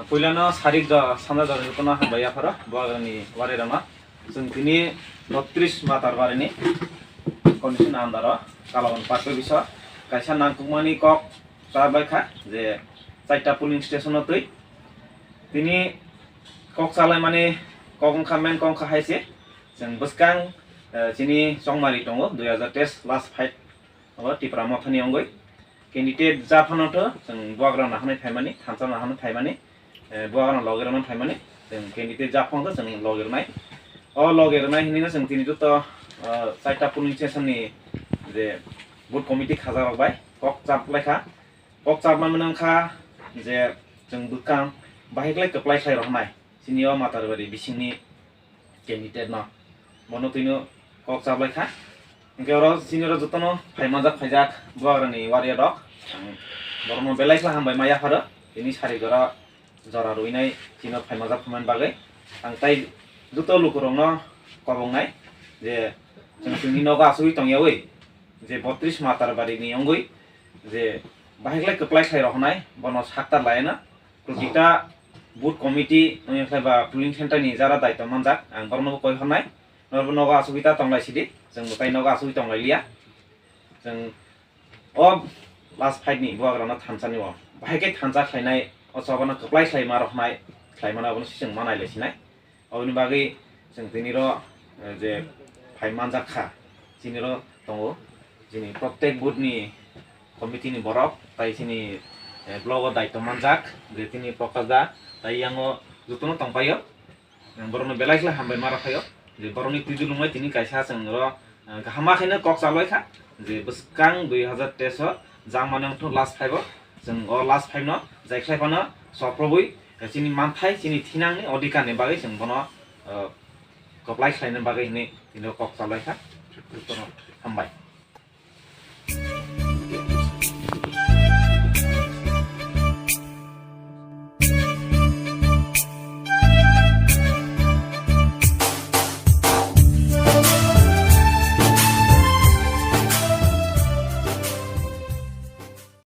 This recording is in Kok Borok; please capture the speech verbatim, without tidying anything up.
Puilano sarik do sanda jorani kono hambai yapharo buagrani wari rama. Chwng tini botris matar barini condition andaro Kalaban park biso kaisa nangkukmani kok chabai kha je chaita polling station o twi tini kok chalai mani kok wngkha men kok wngkha hai se chwng bwskang, eh, chini chongmari tongo dui hazar teis last fight o Tipra Mothani ongoi. Candidate ja phano to chwng buagra nahanai phaimani, thansa nahanai phaimani, eh, buagra loge rwna phaimani, chwng candidate ja phano to chwng loge rwnai. O loge rwnai hinwi no chwng tini joto, eh, chaita polling station ni je booth committee khaja rok bai kok chap lai kha. Kok chapma mwnang kha je chwng bwkang bahai khlai kwplai khlai rok nai. Chini o Matarbari bisingni candidate no bono twino kok chablai kha. Hwnkhe oro chini oro jotono phai manjak phaijak buagrani wariya rok. Ang borokno belai khe hambai ma yapharo. Tini sari jora jora ruinai chino phai manjak phaimani bagwi. Ang tai joto lukurokno kobongnai je chwng chwngni nogo asugwi tongyawi je botris Matarbari ni wngwi je bahai khlai kwplai khlai rok hnai bono sakta laino. Protita booth committee wngya khlai ba polling center ni jara daito manjak, ang borokno bo koi hornai. Norbo nogo asugwi ta tonglai sidi, chwng bo tai nogo asugwi tonglai liya. Chwng o last fight ni buagrano thansa ni o bahai khe thansa khlainai, o chobano kwplai khlai ma rok hnai, khlai mano abono se chwng ma nai lai sinai. Aboni bagwi chwng tini ro, eh, je phai manjak kha, chini ro tongo, chini protek booth ni committee ni borok, tai chini, eh, block o daito manjak, je tini Prakash da, tai yango jotono tongpaio. Ang borokno belai khe hambai ma rok phaio, je borokni twijlung bai tini kaisa chwng ro, eh, kaham ma khe no kok chalai kha, je bwskang dui hazar teis o jang mani wngthok last five o, chwng o last five no jai khlai phano soprobwi, eh, chini manthai, chini thinangni odhikar ni bagwi chwng bono, eh, kwplai khlaina bagwi hinwi tini kok chalai kha. Hambai.